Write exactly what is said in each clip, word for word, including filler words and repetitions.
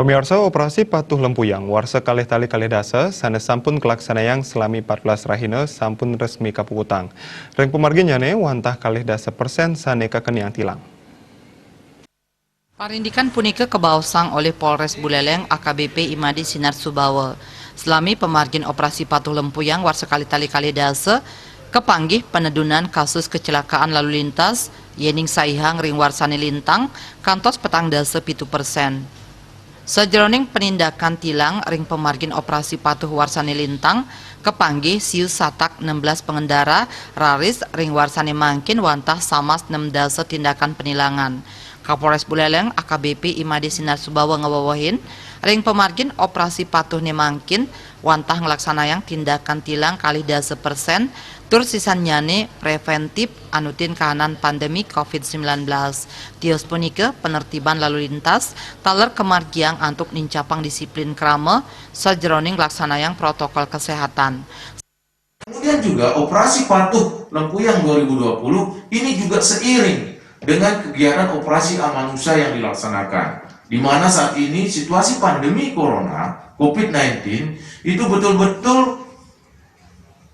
Pamiarsa, operasi patuh lempuyang warsa kalih tali kalih dasa sané sampun kalaksanayang salami empat belas rahina sampun resmi kapuputang. Ring pamargin nyané wantah kalih dasa persen sané kakeniang tilang. Parindikan punika kabaosang olih Polres Buleleng A K B P Imadi Sinar Subawa. Salami pamargin operasi patuh lempuyang warsa kalih tali kalih dasa, kapanggih panedunan kasus kecelakaan lalu lintas, yéning saihang ring warsané lintang, kantos petang dasa pitu persen. Sajeroning panindakan tilang ring pamargin operasi patuh warsané lintang, kapanggih siu satak enam belas pangendara, raris ring warsané mangkin wantah samas enam dasa tindakan panilangan. Kapolres Buleleng A K B P Imadi Sinar Subawa ngawewehin, ring pamargin operasi patuhné mangkin, wantah nglaksanayang tindakan tilang kalih dasa persen, tur sisannyané prévéntif anutin kahanan pandemi covid sembilan belas. Tios punika, panertiban lalu lintas taler kamargiang antuk nincapang disiplin krama sajeroning nglaksanayang protokol kesehatan. Kemudian juga operasi patuh lempuyang dua ribu dua puluh ini juga seiring dengan kegiatan operasi amanusa yang dilaksanakan, di mana saat ini situasi pandemi corona covid sembilan belas itu betul-betul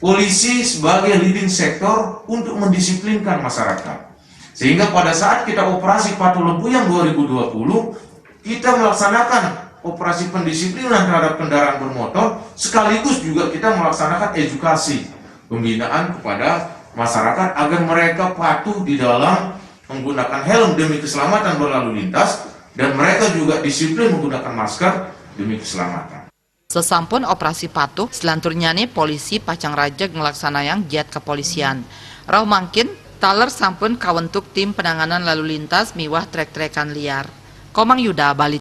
polisi sebagai leading sector untuk mendisiplinkan masyarakat. Sehingga pada saat kita operasi patuh lempuyang dua ribu dua puluh, kita melaksanakan operasi pendisiplinan terhadap kendaraan bermotor, sekaligus juga kita melaksanakan edukasi pembinaan kepada masyarakat agar mereka patuh di dalam menggunakan helm demi keselamatan berlalu lintas, dan mereka juga disiplin menggunakan masker demi keselamatan. Sasampun operasi patuh, selanturnyané polisi pacang rajeg nglaksanayang giat kapolisian. Rauh mangkin, taler sampun kawentuk tim penanganan lalu lintas miwah trek-trekan liar. Komang Yuda, Bali.